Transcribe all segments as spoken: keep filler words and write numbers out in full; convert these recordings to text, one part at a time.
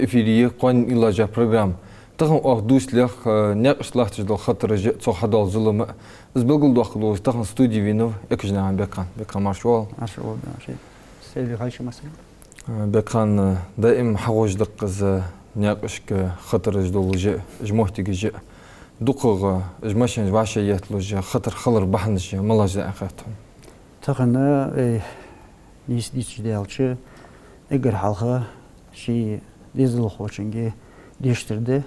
Эфире я «Кхоанен уйлаш» яха программа. Тахан оаха дувцалехь, э, наькъашта латташ дола хатараш а, цох хьадола зулам а. Из белгалдоаккхаргдолаш тахан студе венав Экажнаькъан Бекхан. Бекхан, марша воагӀалва. Марша воагӀалва, да, шоай. Сели хайша масала. Э, Бекхан, э, даим хьагӀожда-кх из наькъашка хатараш долаш а, уж моттигаш а. ДукхагӀа уж машенаш вӀашагӀъетталуш а, хатар хилара бахьанаш а малагӀаш да аьнна хет хьона? Тахан, э, нийса дийцача, эггара хьалха ший дезалхочунга дешдар да,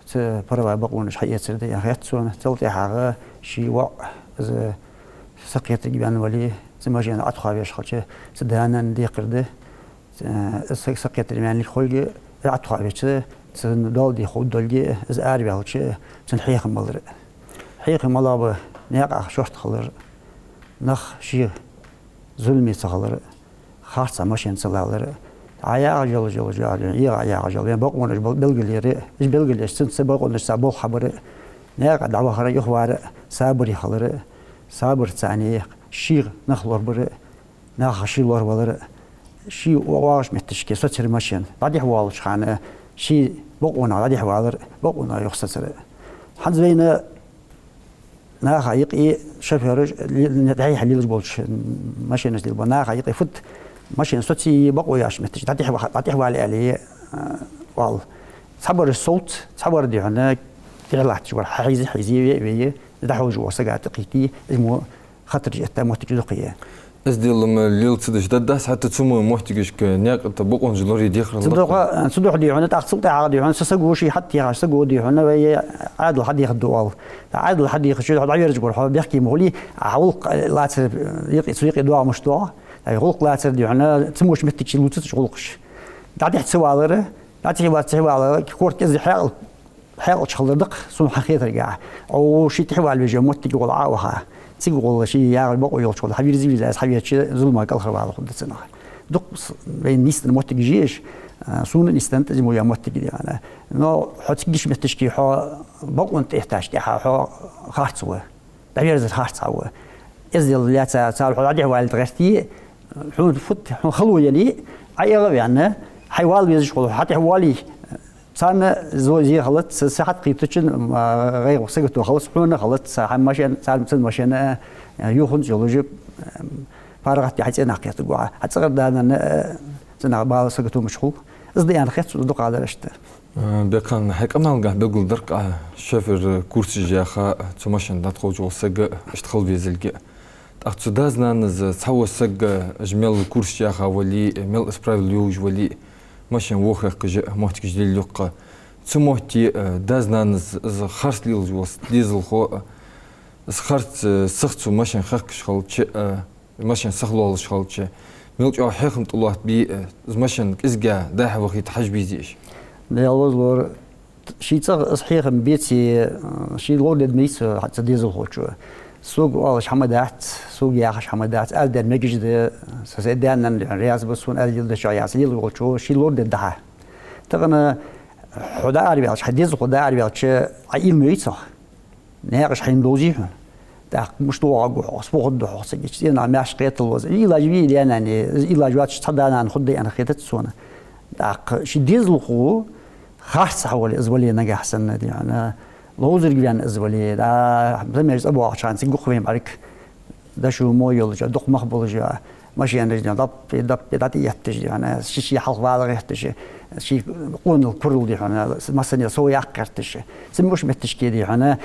цу права бокъонаш хьаэцар да аьнна хет сона. Цул тӀехьагӀа ший воӀ, из сакхетаргваьнна вале, цу машен Ӏотховеш хилча, цу да-нана декхар да. Э, из саг сакхетаргваьнна хилга, Ӏотховеча, цун доал де ховргдолга, из араваьлча, цун хьехам малар. Хьехам малаб наькъах шортта хилар, нах шийга зуламе ца хилар, харцахьа машен ца лалар, Ӏа яхаш йола, йола, йола, эгӀа яхаш йола, вай бокъонаш бел-, белгалъяр, уж белгалъеш, цунца бокъонашца болх хьабар, наькъа дӀавахар, юхавар, сабаре хилар, сабарца цхьана шийга нах лорабар, наха ший лоравалар, ший воагӀаш метташка соцар машен, дӀадехьавоалача хана ший бокъонах дӀадехьавалар, бокъонах юхасацар. ХӀанз вайна наха юкъе шофёраш, ли-, дӀайихьа лелаш болча, машенаш лелаш бола наха юкъе фуд машен соцае, бокъо йоацача метташка дӀатӀехьва-, дӀатӀехьавала аьле, а, оал. Цхьабараш совц, цхьабараш, дий хьона, тӀехьа латташ вар, хьийза, хьийза, ве, ве, дӀахьожаш вола сага тӀакхийте, из мо хатараш этта моттигаш дукха я. Из делам лела ца деш даддас, хӀаьта цу мо моттигашка наькъа тӀа бокъонаш лорае дехар латт. Цудухьа, цудухьа, дий хьона, тӀаккха цул тӀехьагӀа, дий хьона, са саго ший хьатӀадехаш, саго, дий хьона, вай Ӏаьдал хьадехаргда оал. Ӏаьдал хьадехача, хьо дӀаверзаргвар, хьо бехке ма хулий, а гӀулакх лацар юкъе, цу юкъе доагӀа мишта доагӀа. Ай гӀулакх лацар, дий хьона, цу мо метташка лувцац уж гӀулакхаш. ДӀатӀехьа ца валар, дӀатӀехьа вац, тӀехьа валар, корта кӀезига хьаькъал хьаькъал чу хилар да-кх, сона хьахетаргахьа. Ӏо ший тӀехьавала везаш йола моттиг гӀолла Ӏо а ваха. Цига гӀолла ший ягӀар бокъо йолча гӀолла хьавийрза веза, из хьавеча зулама кӀалхарвала хургда цунах. Дукха с-, вайна нийсденна моттигаш я уж, а, сона нийсденнад из мо йола моттиг, дий хьона. Но хьо цига йолча метташка хьо бокъонца тӀаэттача тӀехьа хьо харц ва. ДӀаверзар харцахьа ва. Эздел лаьца цар хьо дӀатӀехьавалийта гӀерте, хьона фуд, хьона хало яле, Ӏа эгӀа а ваьнна, хьай вала везаш хуле, хьатӀехьавоале, царна зо-, зе хилац, са хьатӀакхийттачун, а, гӀайгӀа, сагото хилац, хьона хилац, хьа машен, цар, цун машен, а, юханца йолаш, а, паргӀата хьай цӀенах кхетаргва Ӏа. Хьа цӀагӀара да-нана, а, цӀенах бала, сагото мича хул. Из да аьнна хет сона дукхагӀдар иштта. Э, Бекхан, хьай къамаьлагахь белгалдар-кх Ӏа, шофера курсаш яьха, цу машен дӀатӀаховш вола саг иштта хила везалга. ТӀаккха цу дас-нанас цхьавола саг, уж мел курсаш яьха вале, мел из правила йолаш вале, машен вохаяккха моттигаш лелаю-кх. Цу моттиге, э, дас-нанас из харц лелаш вола дезалхо, э, из харц, э, сиха цу машен хехкаш хилча, э, машен сиха лоалаш хилча, мел чӀоагӀа хьехам тӀалоаттабе, э, из машен кӀезига дӀа-хьа вахийта хьажа безий уж? Даьла возалора, ший цӀагӀа из хьехам беце, э, ше лорадергда ма йий цу, цу дезалхочо. Сога оалаш хӀама дац, сога яхаш хӀама дац, аз дер мегаш да, са, са даь-нана раьза ба сона, аз леладечох, яхаш лелаш волчо ше лорадергда хьа. Тахан хьо дӀаараваьлча, хьа дезалхо дӀаараваьлча, Ӏа уйла ма йий цох. Наькъаш хьайна довзий хьона. ТӀаккха мишта воагӀаргва хьо, фу хургда хьох цига, цӀенах маьрша кхеталга ловза. Уйлаш вий даь-нана, уйлаш воацаш цхьа да-нана хургда аьнна хетац сона. ТӀаккха ший дезалхо харцахьа вале, из вале нагахьа санна, дий хьона, ловзаргваьнна из вале, да, замеш цӀабоагӀача хана цига гӀулакх вайна бӀарг, дошо мо йолаш, дукха мах болаш, машенаш, дий хьона, даппе, даппе дӀатӀаэтташ, дий хьона, ший-ший хьалха вала гӀерташ, ший къонал, курал, дий хьона, массане сов яккха гӀерташ. Цу мо метташка, дий хьона,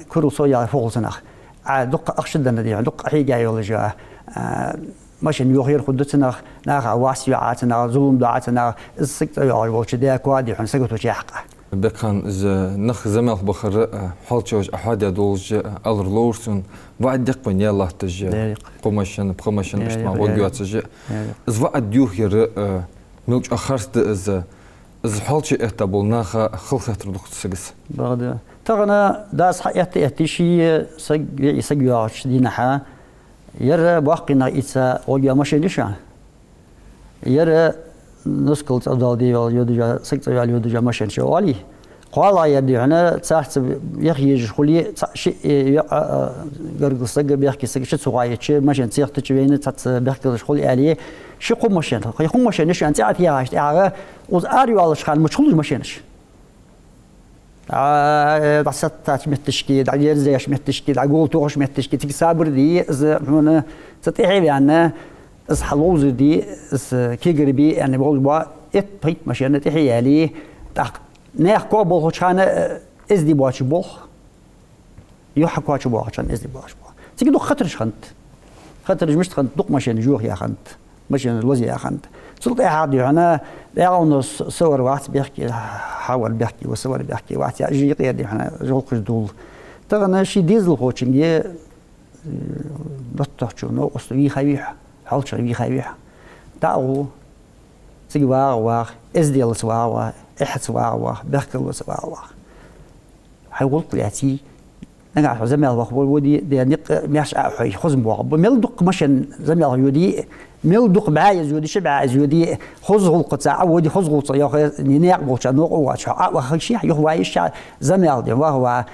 курал сов яла фу хул цунах. А дукха ахча денна, дий хьона, дукха Ӏохьийга йолаш, а, машен йохаяр хургда цунах, наха вас йоагӀа цунах, зулам доагӀа цунах, из саг цӀавоагӀаш волча даь-коа, дий хьона, сагото чу яьккха. Бекхан, из нах замел бахар, э, хьоалчагӀаш Ӏохьоадаь долаш, э, алар ловр сона, ваӀад декъ вайна яь латташ, э, дерригаш, кхо машен, пхи машен, дерригаш, иштта ма дерригаш, гӀоргйоацаш. Дерригаш. Из ваӀад йохаяр, э, мел чӀоагӀа харц да из, из хьоалчагӀа этта бола наха хала хетар дукха сагас. Бакъда. Тахан дас хьаэтта-этта ший саг, ве-, саг йоагӀача дийнахьа, ер боккхий нах ийца гӀоргйола машен я шоана. Ер нускал цӀавала йодаш, саг цӀавала йодаш машен я оалий, КхоалагӀъяр, дий хьона, царца яха езаш хуле, цхьа шиъ, э, йоӀ, э, гаргара саг, бехке саг, ши цу гӀа йича, машен цехтача вайна цхьацца бехказлуш хул аьле, ши-кхо машен, кхы-кхо машен шоана цӀи Ӏотехача тӀехьагӀа, укхаза ара йоаллача хана мича хул уж машенаш? А, э, дӀасаттача метташка, дӀаерзаяьча метташка, дӀагултохача метташка, цига сабар де, из хьона ца тӀехьа ваьнна, из хьаловзар де, из кегар бе, аьнна, болх ба, итт-пхийтта машен тӀехьа яле, тӀаккха наьха коа болхача хана, э, эздий боацаш болх, юхь хьакоачаш боагӀача хана эздий боацаш болх. Цига дукха хатараш хиннад. Хатараш мишта хиннад, дукха машенаш йохаяь хиннад, машенаш лозаяь хиннад. Цул тӀехьагӀа, дий хьона, дӀаьгӀано с-, са вар вац бехке, хьа вар бехке ва, са вар бехке вац, е уж юкъера, дий хьона, гӀулакхаш дул. Тахан ший дезалхочунга, э, доттагӀчо новкъост вийха вий хьо, хьоалчагӀа вийха вий хьо. ДӀа а гӀо, цига вагӀа вагӀа, эзделаца вагӀа вагӀа, эхьаца вагӀа вагӀа, бехкаллаца вагӀа вагӀа. Хьай гӀулакх лаьций, нагахьа хьо замел ваха воде, де никъ маьрша а хьой хоза ма боагӀа. Мел дукха машен замел йоде, мел дукха бӀаь из йоде, ши бӀаь из йоде, хоза гӀулакхаца а воде, хоза гӀулакхаца йоха, не некъ болча новкъа воацаш, хьо а ваха ший, юха ваьй ший, замел де ваха ва,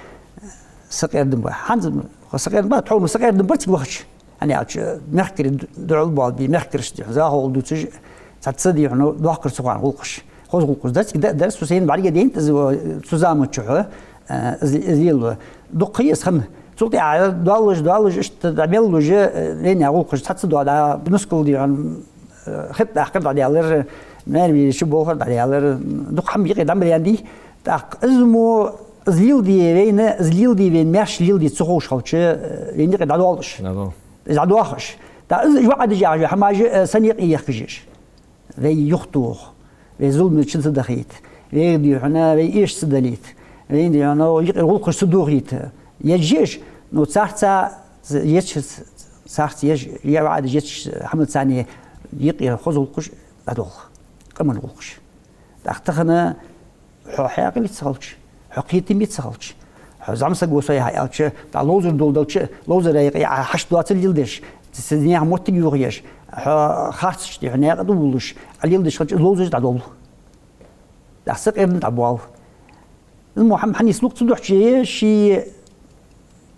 са къердам ба. ХӀанз са къердам ба, тхьовра са къердам бар цига вахача. ХӀана аьлча, мехкарий духьал бола бе, мехкарашта, дий хьона, захьал дувцаш, цхьацца, дий хьона, дохкар цу хана гӀулакхаш. Хоза гӀулакхаш дар цига, да-, дар, цу сайна бӀаргадайнад из, цу заман чухь, э, из, из лела. Дукха ха я из хинна. Цул тӀехьагӀа доаллаш, доаллаш, иштта дӀа мел луш, э, лейна гӀулакхаш цхьацца доагӀа, дӀа, нускал, дий хьона, э, хетта даккхар дӀадаьлар, маьра-вийрача болхар дӀадаьлар, дукха хӀама юкъе дӀа ма лаьннадий. ТӀаккха из мо, из леладе вайна, из леладе вайна, маьрша леладе ца ховш хилча, э, вайна юкъе дӀадоал уж. ДӀадоал. Из дӀадоах уж. ТӀаккха из ваӀадаш яхаш хӀамаш, э, сенна юкъе ехкаш я уж? Вай юхатоха, вай зуламий чу ца дахийта, вайга, дий хьона, вай эшаш ца далийта, вайна, дий хьона, юкъера гӀулакхаш ца дохийта езаш я уж, но царца езаш, царца езаш, е ваӀадаш езаш хӀамаца царна юкъера хоза гӀулакхаш дӀадоал, къаман гӀулакхаш. ТӀаккха тахан хьо хьаькъал йиц хилча, хьо кхетам йиц хилча, хьо зӀамсаг ва со яхаш аьлча, тӀа ловзар доладелча, ловзара юкъе Ӏа хьашт доацар леладеш, ц-, ц-, наьха моттиг йохаеш, хьо харцача тӀа хьо наькъа тӀа вувлаш, Ӏа леладеш хилча, из ловзаш дӀадоал. ТӀаккха са къердам дӀабоал. Из мо хӀама хьанийслу ца духьче, ший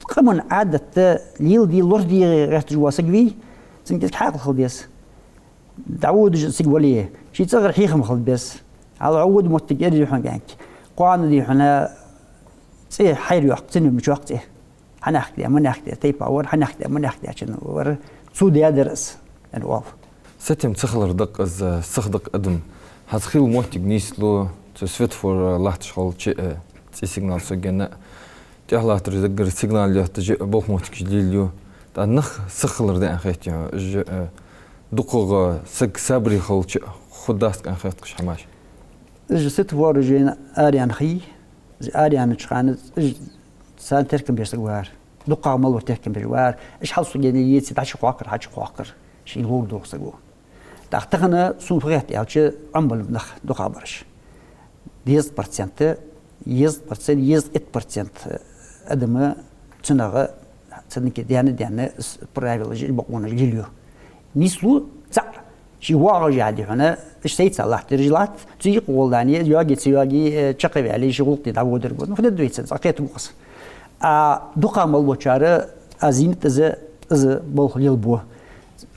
къаман Ӏадат леладе, лораде гӀерташ вола саг вий, цунга кӀезига хьаькъал хила деза. ДӀаводаш цига вале, ший цӀагӀара хьехам хила беза. Хьал гӀо вода моттиг ер, дий хьона, гаьнк. Кхоана, дий хьона, цӀи хьайра йоаккх, цӀи мича йоаккх цӀи. Хьанахка де, манахка де, тайпа вар, хьанахка де, манахка де, чун вар, цу де дар из, аьнна оал. Сатем ца хилар да-кх из, сиха да-кх адам. ХӀанз хила моттиг нийслу, цу светофор латташ хилча, э, цӀи сигнал согена, тӀехьа латтараш даггара сигнал етташ, болх моттигаш лелаю. ТӀа нах сиха хилар да аьнна хетий хьона, уж, э, дукхагӀа саг сабаре хилча, хургдац-кх аьнна хет-кх уж хӀамаш. Уж светофораш вайна араяьнна хий, уж араяьннача хана, уж царна теркам беш саг вар. ДукхагӀа мел вар теркам беш вар. Уж хьал согена еце, дӀачукхоаккхар, хьачукхоаккхар. Шийна ловра доагӀа саг ва. ТӀаккха тахан сона фу хет аьлча, Ӏомабеннаб нах дукхагӀбараш. Дезткъа процент, езткъа процент, езткъа итт процент адам цунах, цунга даьнна, даьнна, из правилаш, бокъонаш лелаю. Нийслу цаӀ, ший воагӀаш я, дий хьона, уж сайца латтараш латт, цу юкъе гӀолла дани, йоаге, ца йоаге, э, чакхваьле, ший гӀулакх де дӀаводар го. Ну, фу де деза вайцига, цкъа кхетам ба-кх из. А дукхагӀа мел болчар, аз зийнад из, из болх лелабу.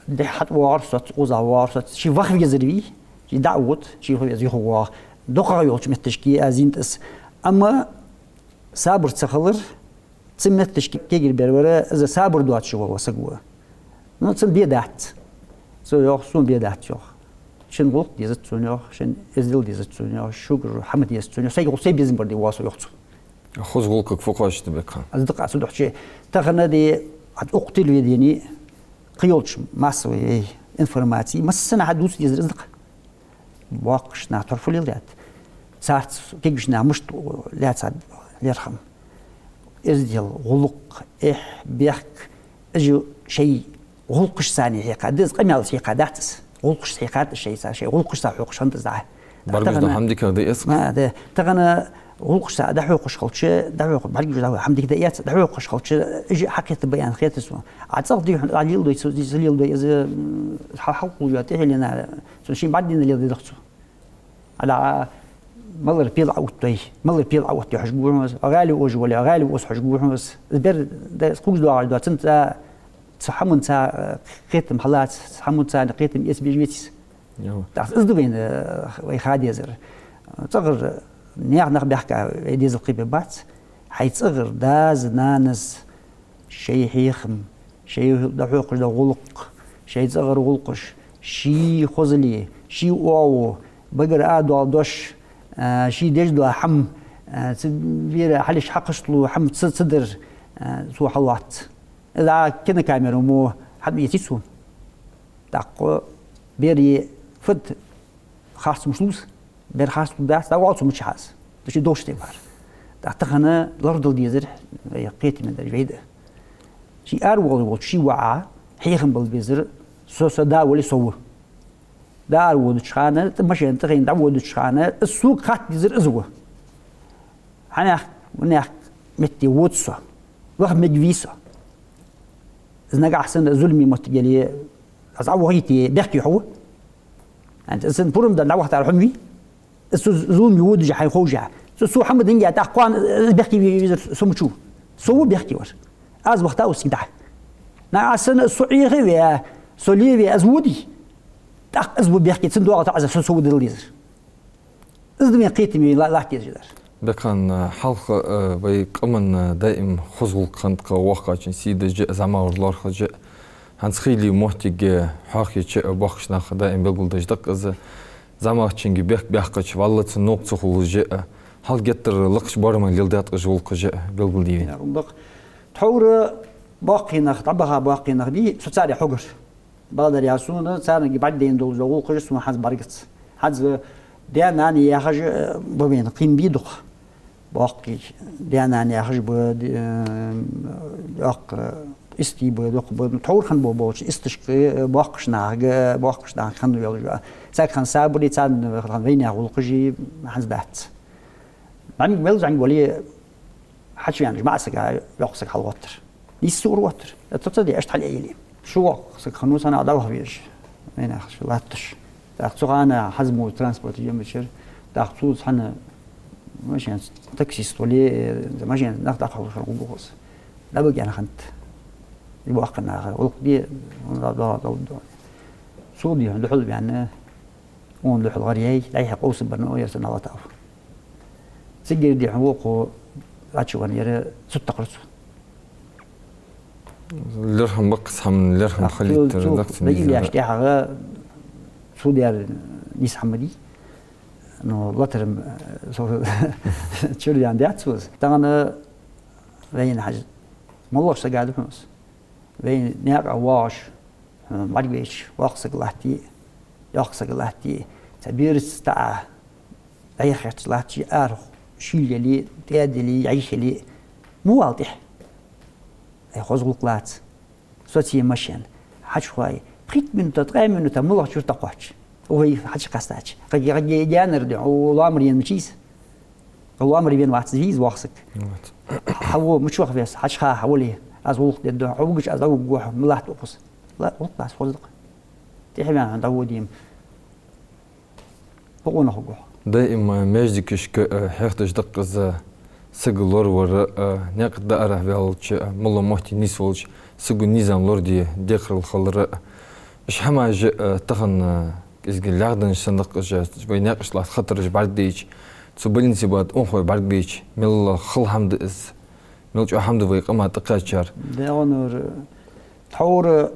Дехьа хьатӀавоагӀар соц, укхаза воагӀар соц, ше ваха везар вий, ше дӀа а вода, ше юха веза, юха воагӀа. ДукхагӀа йолча метташка аз зийнад из. Амма сабар ца хилар, цу метташка кегийрбаьр вар, из сабар доацаш вола саг ва. Ну, цунна бе дац. Цо йоах, сона бе дац, йоах. Шун гӀулакх дезац сона, йоах, шун эздел дезац сона, йоах, шугара хӀама дезац сона, йоах, сайга гӀулакх, сай безам бар де воал со, йоах цо. Хоза гӀулакхага фу кхоачашду, Бекхан? Аз дакъа ца духьче. Тахан де, аз укх телевидени, кхыйолча массовой информаци, массанахьа дувца дезар из да-кх. Боккхийча наха тара фу леладаьд? Царца кегийча наха мишта лаьцад лерхӀам? Эздел, гӀулакх, эхь, бехк, уж шоай гӀулакхашца хьекха да из, къамаьлаца хьекха дац из. ГӀулакхашца хьекхад уж шоайца, шоай гӀулакхашца хьокхаш хиннад из дӀа. БӀаргагуш да хӀама дикагӀа да эцкъа? Ма, да. Тахан гӀулакхашца дӀахьокхаш хилча, дӀахьокх-, бӀаргагуш да хӀама дика да эц, дӀахьокхаш хилча, уж хьакхетаргба аьнна хетар сона. Ӏа цӀагӀа, дий хьона, Ӏа леладой, цо, цо леладой, из, м, хьа-, хьалкхувш тӀехьа лена, цо шийна бӀаргадайна леладаьд-кх цо. Ӏа дӀа Малар пел Ӏооттой, малар пел Ӏооттой хьожаргва хьона аз, гӀаьле ожа вале, гӀаьле оза хьожаргва хьона аз. Из бер да, из кхувш доагӀаш да, цунца, цу хӀаманца, э, кхетам хьалаца, цу хӀаманца кхетам эца безаш веций из. Йо. ТӀаккха из да вайна, э, вай ха дезар. ЦӀагӀара наьха нах баьхка вай дезал кхебе бац. Хьай цӀагӀара дас, нанас шоай хьехам, шоай дӀахьокхаш дола гӀулакх, шоай цӀагӀара гӀулакхаш, ший хозал, ший оагӀув, багара а дола дош, а, ший деш дола хӀама, а, цу бера хьалхашка хьакхашталу хӀама ца, ца дар, а, цо хьалоац. Из а кинокамера мо хьатӀаэций цо. ТӀаккха берий фуд харц муш луз, бер харц луз дац, дӀавоал цо мичахьа из. Цу чу долча тайпара. ТӀаккха тахан лорадала дезар, вай кхетаме дар вай да. Ший аравоалаш волча ший воӀа хьехам бала безар, со, со да вале со ва. Да араводача хана, тӀа машен тӀа хайна дӀаводача хана, из сога хатта дезар из ва. Хьанах, ванах метте вода со. Ваха мегавий со. Из нагахьа санна зуламе моттиг яле, аз Ӏовахийте бехке хьо ва. ХӀанз из санна пурам дар дӀавахийтар хьо ма вий. Из цу зуламе водаш хьайна ховш. Цу, цу хӀама динге тӀаккха кхоана, э, бехке ве-, везар со мича ва. Со ва бехке вар. Аз вахийта ва цига дӀа. Нагахьа санна со Ӏехаве, со леве, аз водий. ТӀаккха из ва бехке, цун доагӀа тӀа аз со, со водала дезар. Из да вайна кхетаме ла-, латта дезаш дар. Бекхан, э, хьалха, э, вай къаман, э, даим хоза гӀулакх хиннад-кх воккхачун сий деш а, зӀамагӀар лоархӀаш а. ХӀанз хийла моттиг, э, хьоахайича а, боккхийча наха даим белгалдеш да-кх из. ЗӀамагӀчунга бехк баьккхача, валлахӀи, цун новкъа ца хулаш а, хьалха геттара лакхача боарама леладаьд-кх уж гӀулакхаш а, белгалде вайна. Яр, унда-кх тхьовра боккхий нах, дӀабаха боккхий нах бий, со царех хьогар. Бакъдар аьлча, сона царна бӀаргадайна долаш дола гӀулакхаш сона хӀанз бӀаргаца. ХӀанз даь-нана яхаш, э, ба вайна, кхин бий дукха. Боккхий даь-нана яхаш ба, д-, э, йоккха истий ба, дукха ба. Тхьовра хинна бола болча исташка, э, боккхийча нахага, боккхийча нахага хинна йолаш ба. Саг хинна сабаре, царна хинна вайнаьха гӀулакхаш хӀанз дац. ЗӀамига мел зӀамига вале, хьачувена маӀа сага йоккха саг хьалгӀоттар. Нийсса ур оттар. Э, тӀа ца де, аьшта хьалъайилий. Шу воккха саг хиннав сона дӀаваха везаш. Вайнаьха латташ. ТӀаккха цу хана хӀанз мо транспорт я ма яцар. ТӀаккха цо цхьана машен, таксист вале, э, машен нах дӀакхалхар гӀулакхаш. ДӀабига аьнна хиннад. Из боккхий наха гӀулакх де, да, да, да, да. Цо дий хьона духьал ваьнна, Ӏуна духьал гӀар яьй, дӀайха къовсам баьнна, ер санна латав. Цигара дий хьона вокхо Ӏочувенна, ер цу тӀа кхарцу. ЛерхӀам ба-кх из хӀама, лерхӀам хилийтар, цу дакъа ца дагилеш дезар. ТӀехьагӀа цу дер нийса хӀама дий. Ну, латар, э, со чура ян дац ваз. Тахан вайна хьажа. МоллагӀча сага да хьона из. Вай наькъа воагӀаш, хьона бӀаргавайча, воккха саг латтий, йоккха саг латтий, цхьа бераца тӀа а дӀаяхача латтача арахьа шийла яле, тӀаьда яле, йӀайха яле, ма вала тӀехьа. Ай, хоза гӀулакх лаца. Соцае машен. Хьачухой, пхийтта минута, ткъаь минута моллагӀча юрта кхоач. Вай хьачукхаьстача. Кхы-, кхы гаьнара духьа, о, лоамара енна мича из. Лоамара вена вац из, вий из воккха саг. Вот. Хьаво, мича ваха веза, хьачуха хьавоале, аз гӀулакх дергда, хьо вугача аз дӀавугаргва хьо, ма латт укхаза. Ла, гӀулакх лаца хоза да-кх. ТӀехьа ваьнна хьона дӀаводе-м, бокъонах хургва хьо. Даим, э, маьждигашка, э, хьехадеш да-кх из, саг лоравар, э, наькъа даарахьа ваьлча, э, моллагӀа моттиг нийсволча, саго низам лораде, декхарийла хилар. Уж хӀамаш, э, тахан, э, кӀезига лаьгӀданаш санна да-кх уж, вай наькъаш латта хатараш бӀаргадайча, цу больнице баьнна унахой бӀаргабайча, мел хала хӀама да из, мел чӀоагӀа хӀама да вай къаман тӀакхаьчар. Даьра, тхьовра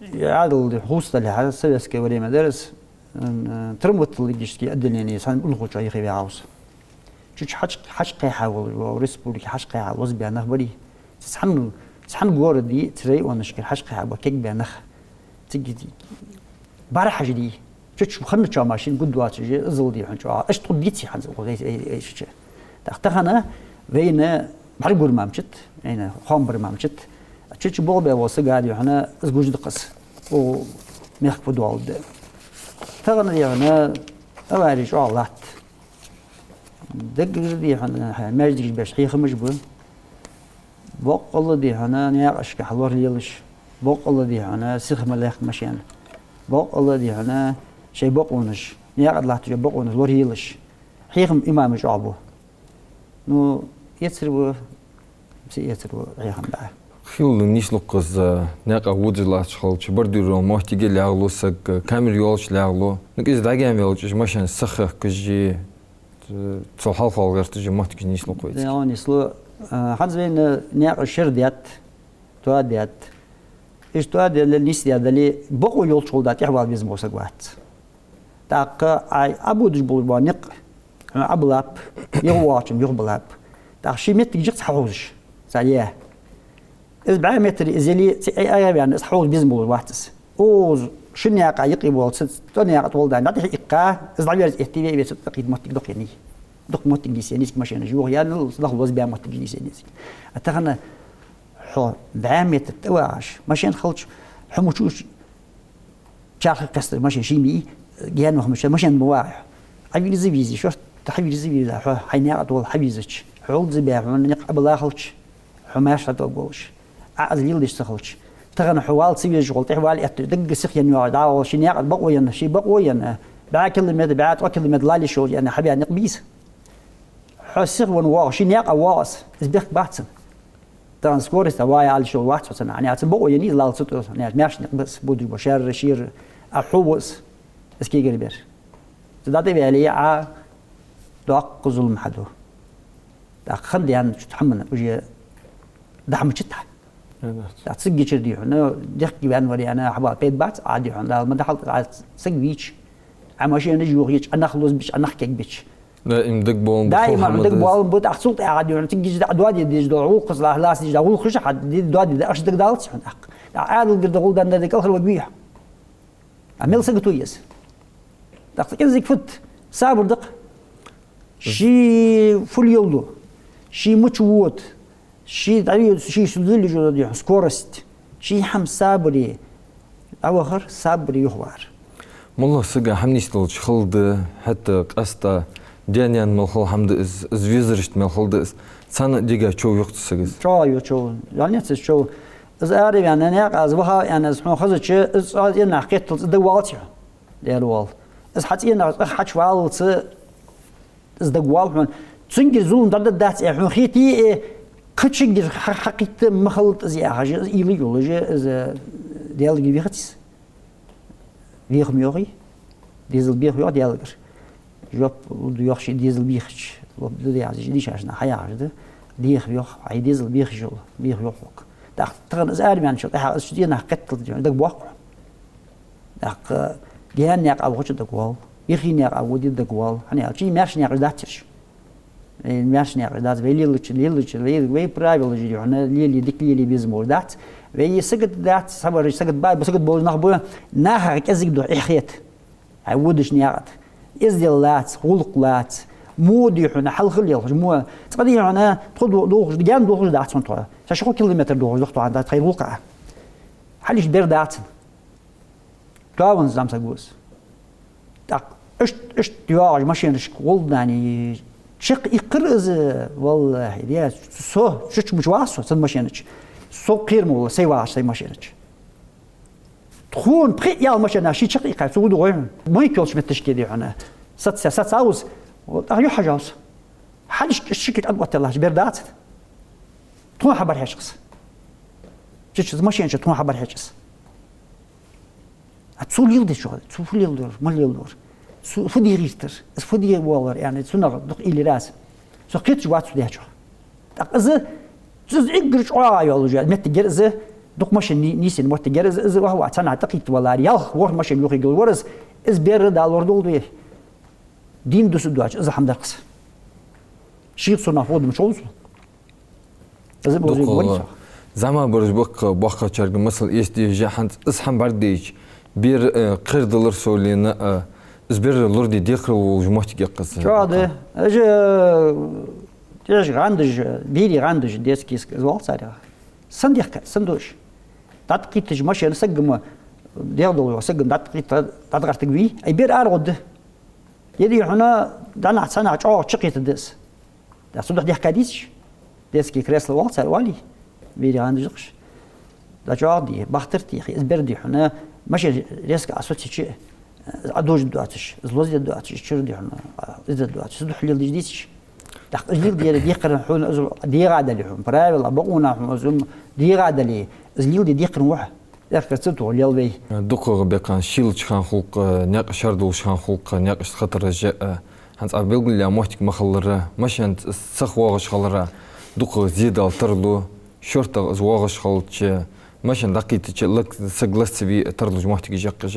Ӏаьдал хьоасталехьа, советское время дар из, м, травматологическое отделение цхьан унахочоа яхе ваьгӀав со. Цу чу хьач-, хьачукхехьа волаш, ва республике хьачукхехьа лозабаь нах барий. Цхьан, цхьан городе, цу районашкара хьачукхехьа ба кегбаь нах. Цига бархьажа дий. Цу чу ханначоа машин гуд доацаш, иззал дий хьона чӀоагӀа. Иштта хургдеций хӀанз укхаза, ай, ай, ай, цу чу. ТӀаккха тахан вайна бӀаргагур ма мичад, вайна хоам бар ма мичад. Цу чу болх бе вола саг дий хьона, из гуш да-кх из. О, мехка фу доаллаш да. Тахан дий хьона авари чӀоагӀа латт. Даггара дий хьона, хьа, маьждигаш беш хьехамаш ба. Боккъала дий хьона наькъашка хьалоралелаш. Боккъала дий хьона сиха ма лехка машен. Боккъала дий хьона шоай бокъонаш, наькъа тӀа латташ бола бокъонаш лораелаш. Хьехам имамий чӀоагӀа ба. Ну, эцар ва, ца эцар ва хьехам, да. Хилла нийслу-кх из, наькъа водаш латташ хилча, бордюр йола моттиге лаьгӀлу саг, камера йолча лаьгӀлу. Ну, из дӀагаьнавелча, уж машен сахахкаш, цул хьалхагӀа гӀерташ моттигаш нийслу-кх вай. Да, нийслу. А, хӀанз вайна наькъа шера даьд, тоадаьд. Иштта тоадаьд, нийсдаь дале, бокъо йолча гӀолла тӀехвала безам бола саг вац. ТӀаккха Ӏа, Ӏа бодаш бола никъ, Ӏа Ӏобиллаб, юхавоагӀачоа юхабиллаб. ТӀаккха ший моттиг жихца хьахьовзаш, цхьа е. Из бӀаь метр из яле, цхьа Ӏе а ваьнна, из хьовза безам болаш вац из. Укхаза ши наькъа юкъе вола, цу, цу наькъа тӀа вола даим дӀатӀехьа иккха, из дӀаверза эттий ве, ве цу тӀакхийта моттиг дукха еннай. Дукха моттиг нийсъеннай цига машенаш, юха яьннал, нах лозабаь моттигаш нийсъеннай цига. А тахан хьо бӀаь метр тӀавагӀаш, машен хилча, хьо мучуш, чарх кхестар машен ший мий, гаьна ваха мича машен ма вагӀа. Ӏа вийрза вийза, шортта хьавийрза вийза, хьо хьай наькъа тӀа вола хьавийзача, хьо гӀулакх баь, хьона никъ Ӏобилла хилча, хьо маьрша дӀатӀаваргволаш. Ӏа из леладеш ца хилча. Тахан хьо вала ца везаш гӀолла, тӀехвала аьттув, дагга сиха енна йоагӀаш, дӀавала ший наькъа тӀа бокъо енна, ший бокъо енна, бӀаь километр, бӀаь ткъо километр лалаш йола енна, хьабаь никъ бийса. Хьо сиха венна воагӀа, ший наькъа воагӀа из, из бехк бац цун. Тахан скорость а вай аьлча вац хьо цунна. Ани ацан бокъо енна из лалла ца тӀо. Ани маьрша никъ ба из, бодаш ба шаьра, шера, а хьо ва из, из кегара бер. Цу дӀатӀаваьле а доккха зулам хьаду. ТӀаккха хинна даьннача хӀамана уже дахьа мича тӀа. ТӀаккха циггачара дий хьона, дехке ваьнна вар яьнна, хьавала пайда бац, Ӏа дий хьона, Дала ма дахьалда, Ӏа саг вийча, Ӏа машенаш йохайича, Ӏа нах лозабича, Ӏа нах кегбича. Даим дагабоалам ба хӀама да из. Даим дагабоалам ба, тӀаккха цул тӀехьагӀа дий хьона, циггача дӀа доаде дезаш дола, гӀулакхаца ла-, лаца дезаш дола гӀулакхаш хьа, ди-, доаде да, аш дагадалац хьона тӀаккха. ТӀаккха Ӏаьдала гаргара гӀолла даьнна дика кӀалхарваргвий хьо? А мел сагото я из. ТӀаккха кӀезига фуд, сабар да-кх. Ший фу леладу, ший мича вода, ший дӀавода, ший су дилла жо да дий хьона, скорость. Ший хӀама сабаре дӀавахар, сабаре юхавар. МоллагӀа сага хӀама нийсдалча хала да, хӀаьта къаьстта даь-наьна мел хала хӀама да из, из везарашта мел хала да из. Царна а дегӀа чов йоах цу сага из. ЧӀоагӀа йоах чов. Яьннаяц из чов. Из араваьнна, наькъа из ваха аьнна, из хьона хазача, из цӀа цӀенах кхетталца дагавалац хьона. Даьла вола. Из хьа цӀенах, из хьачуваллалца, из дагавоал хьона. Цунгара зулам дӀадаргдац аьнна хьона хете а, кхычунгара хьа-, хьакхийтта ма хилда из яхаш, из уйла йолаш, из Даьлагара вехац из. Веха ма йоахий, дезал беха йоах Даьлагара. Жоп лургда йоах ше дезал бийхача, лоп да яхаш, дийшача наха хьаяхаш да. Деха йоах, хьай дезал бехаш йола, беха йоах хьога. ТӀаккха тахан из араваьнначул тӀехьагӀа из цу цӀенах кхетталца дагабоаккх хьона. ТӀаккха гаьна наькъа вахача дагавоал, йихий наькъа воде дагавоал, хӀана аьлча маьрша наькъаш дац ераш. Э, маьрша наькъаш дац, вай лелача, лелача, вай, вай правилаш дий хьона, лелае, дика лелае безам болаш дац. Вай сагот дац, сабар, сагот ба, сагот болаш нах ба, нахах кӀезига духьа эхь хет. Хьай водача наькъа тӀа. Эздел лаца, гӀулакх лаца, мо дий хьона, хьалха лелхаш, мо. Цкъа дий хьона, тхо до-, долхаш, гаьна долхаш дац хьона тхо. Ша ши-кхо километр долхаш да тхо, тхай гӀулакха. Хьалиш бер дац. Тоавенна зӀамсаг ва из. ТӀаккха иштта, иштта йоагӀаш машенашка гӀолла дани, чакх иккхар из, валлахӀи, де, со, чучмуча вагӀа со, цун машенача. Со кхера ма валла, сай вагӀаш сай машенача. Тхона пхиъ яла машенаш ший чакх иккхай, цу вуду гӀой хьона. Майк йолча метташке дий хьона. Саца, саца а вуз, тӀаккха юхьа хьажав со. Хьалиш шикик ад отталлахьаш бер дац. Тхона хьабар хьечкъас. Чуча машенча тхона хьабар хьечкъас. А цо леладечох, цо фу леладора, ма леладора. Цо фу де гӀертар, из фу де воаллар, яьнна, цунах дукха уйла яр аз. Со кхеташ вац цо дечох. ТӀаккха из, из эггара чӀоагӀа йола уже, моттиг яр из, дукха машен ни-, нийсъенна моттиг яр из, из ваха-ваха цхьаннахьа тӀакхийтта валар, ялх-ворхӀ машен юхайгӀолла вар из, из бер Дала лорадолда вай. Дийна дусаргдоацаш, из хӀама дар-кх из. Шийх цунах водам чулзу. Из а бозуй Дукха гонца. ЗӀамагӀбараш ба-кх боккхачарга масал эца дезаш, хӀанз из хӀама бӀаргадайча, бер, э, кхердалар совлена, э, из бер лораде декхарийла волаш моттиг я-кх из. ЧӀоагӀа да. Уж, э, тӀехьашка гӀандаш, берий гӀандаш, детский из оал царех. Сенна дехка, сенна ду уж? ДӀатӀакхийттача машен сагам, дегӀ дола йола сагам дӀатӀакхийтта, дӀатӀакхийтта гӀертаргвий? Ай бер ара гӀоргда. Е дий хьона, дӀанахьа цхьаннахьа чӀоагӀа чакхийтаргда из. ТӀаккха цудухьа дехка деций? Детский кресло оал цар, оалий? Берий гӀандаш да-кх уж. ДӀачӀоагӀде, бахийтаргда, из бер дий хьона, машен резко Ӏосоцийча, Ӏодожаргдоацаш, из лозаергдоацаш, чура дехьа, из дергдоацаш, из духьа леладеш деций? ТӀаккха из леладер декхар хьона из дегӀа дале хьона, правила, бокъонах хьона из дегӀа дале, из леладер декхар ва хьо. Эрхкар ца тоха лел вай. ДукхагӀа бекхан шийлача хана хул-кх, наькъаш шаьра долча хана хул-кх, наькъаш хатараш а, хӀанз Ӏа белгалъяь моттиг ма хиллара, машен цох воагӀаш хилара, дукхагӀа зе дала тарлу, шортагӀа из воагӀаш хилча, машен дӀакхийтача, лаг-, саг лаца ве тарлуш моттигаш я-кх уж.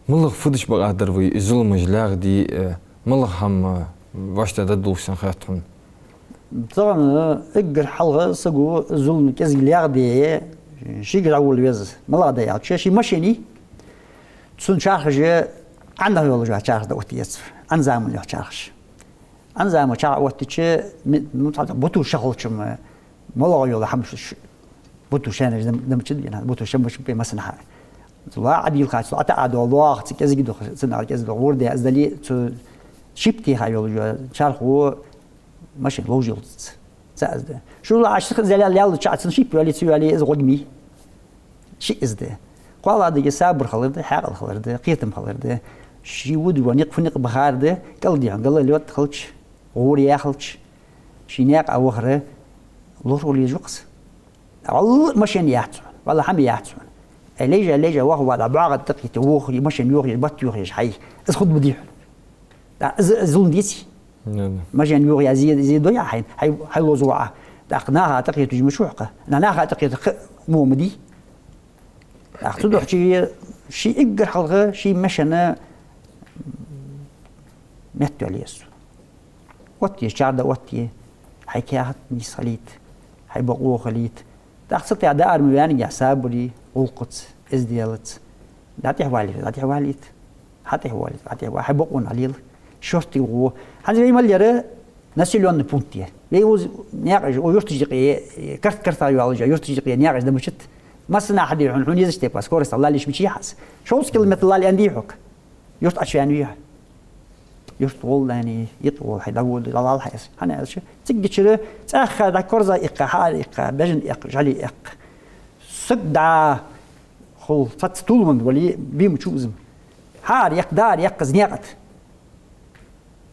МалагӀа фу деш бакъахьа дар вай, из зуламаш лаьгӀде, э, малагӀа хӀама вӀаштӀехьдаргдолаш санна хет хьона? Тахан эггара хьалха саго зулам кӀезига лаьгӀде, шийгара дӀаволла веза. МалагӀа да аьлча, ший машен я, цун чархаш Ӏаьнах йолаш чархаш дӀаоттае еза, Ӏаьнан заман йолаш чархаш. Ӏаьнан заман чарх оттача, ми-, ну, цхьа буту ша хилча-м, малагӀа йола хӀама ш-, буту шаьнаш дам-, дамча да вайна, буту ша мача бе массанахьа. Цул а Ӏадийла хацал, ӀотаӀадоал лоаха, цу кӀезига дох, цу нагӀа кӀезига дох, ворда из дале, цу шип теха йолаш чархо машен ловш йолац. Цаӏ из да. Шула Ӏаш сих зелел лелла ча цун шип йоале, ца йоале, из гӀоргма. Шиъ из да. КхоалагӀа дика сабар хилар да, хьаькъал хилар да, кхетам хилар да. Ший вуд ва никъ фу никъ бахар да, кӀал дихьан гала лет хилча, гӀур яхалча, ший наькъа вахара лорхӀо лежукхас. Валла машен яц хьона, валла хӀама яц хьона. Э, лежа, лежа, ваха, ваха, бӀоагӀа тӀакхийтта, вохи, машен йохаеш, бат йохаеш, хьай. Из худба дихьу. Да, из, из зулам деций? Не, не. Машен йохаяь зе, зе дой хьайна, хьай, хьай лоза ваӀа. ТӀаккха наха тӀакхеташ ма шу хьакха. На наха тӀакхета кхы мо ма дий. ТӀаккха цу духьа ший эггара хьалха ший машена метта йоалае еза. Оттае, чарх дӀаоттае, хьай каьхат нийса хилийта, хьай бокъо хилийта. ТӀаккха цу тӀа даар ма ваьннагахь сабаре, гӀулакхаца, эзделаца. ДӀатӀехвалийта, дӀатӀехвалийта. ДӀатӀехвалийта, дӀатӀехвалийта. Хьай бокъонах лела. Шортта гӀо. ХӀанз вай мел яр населённый пункт я. Вай уж наькъаш, о, юрташ юкъе, карт-картах йоалаш, юрташ юкъе наькъаш да мачат. Массанахьа дий хьона, хьона езаш тепа, скорость лалиш мичи хьас. Шовзткъа километр лала аьнна дий хьога. Юрт Ӏочувена вий хьо? Юрт гӀолла даьнна, юкъе гӀолла, хьай дӀавода, дӀалала хьайса. ХӀана аьлча, цигга чура цӀаьхха дӀа корзагӀ иккха, хьаар иккха, бежан эккха, жӀали эккха. Саг дӀа хул, цхьацца тулман вале, бийма чу узам. Хьаар эккха, даар эккха, из наькъа тӀа.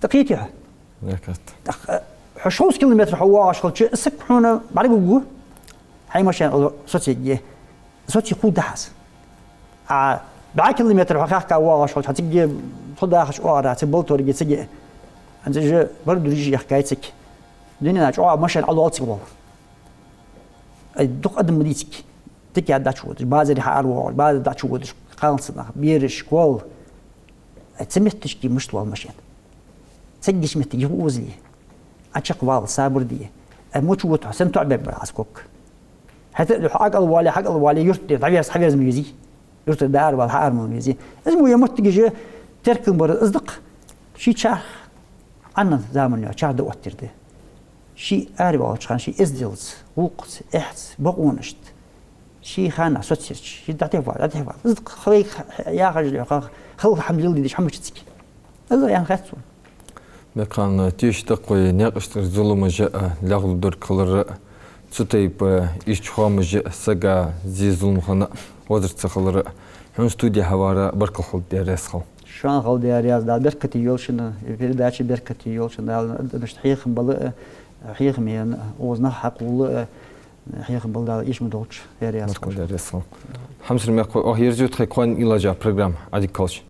ТӀакхийти хьо? Наькъа тӀа. ТӀаккха, э, хьо шовзткъа километр хьо воагӀаш хилча, саг хьона бӀаргагу. Хьай машен ала соцаергья. Соцае хургда хьа из. А бӀаь километр хьо хьаькха воагӀаш хилча, хьа цига тхо дахача оагӀорахьа, цига Балторига, цига. ХӀанз уж бар дуржи яхкай цига. Дунен чу чӀоагӀа машен Ӏолоал цига гӀолла. Ай, дукха адам ма дий цига. Тика дӀачуводаш, базаре хьааравоагӀаш, базар дӀачуводаш, кхалсаг нах, бераш, школа. Ай, цу метташка мишта лоал машен? Циггача метте юха озале. Ӏочакхвала, сабар де. Ай, моча вода хьо, сен тоӀабергбар Ӏа из ког? ХӀаьта а хьо ӀокӀалвале, хьакӀалвале, юрта тӀера дӀаверза, хьаверза ма везий. Юрта тӀера дӀааравала, хьааравала ма везий. Из мо е моттигаш теркам бар из да-кх. Ший чарх, Ӏаьнан заман йола чарх дӀаоттаяр да. Ший араваьлча хана ший эзделаца, гӀулакхаца, эхьца, бокъонашца. Ший хана соцаерча, ший дӀатӀехвала, дӀатӀехвала. Из да-кх хьай яхаш ле, хьа хала хӀама леладе дезаш хӀама мича цига. Из да аьнна хет сона. Бекхан, тешаш да-кх вай наькъаш тӀара зуламаш а, лаьгӀлургдар хилар а, цу тайпа ийрча хоамаш а, сага зе, зулам хинна а, вазар ца хилар а. Хьона студе хьавара баркал хилда, Даьла раьза хилва. Шоана хилда, Даьла раьза, Дала беркате йойла шун, передача беркате йойла шун, Дала адамашта хьехам бала а, хьехам бе, укхаза нах хьакхувла а, хьехам бала Дала эша ма долда, Даьла раьза хилва. Баркал, Даьла раьза хилва. Хьамсара мехкахой, оаха ерзаю тхоай кхоана уйла йолча программа, Ӏадика кхалча.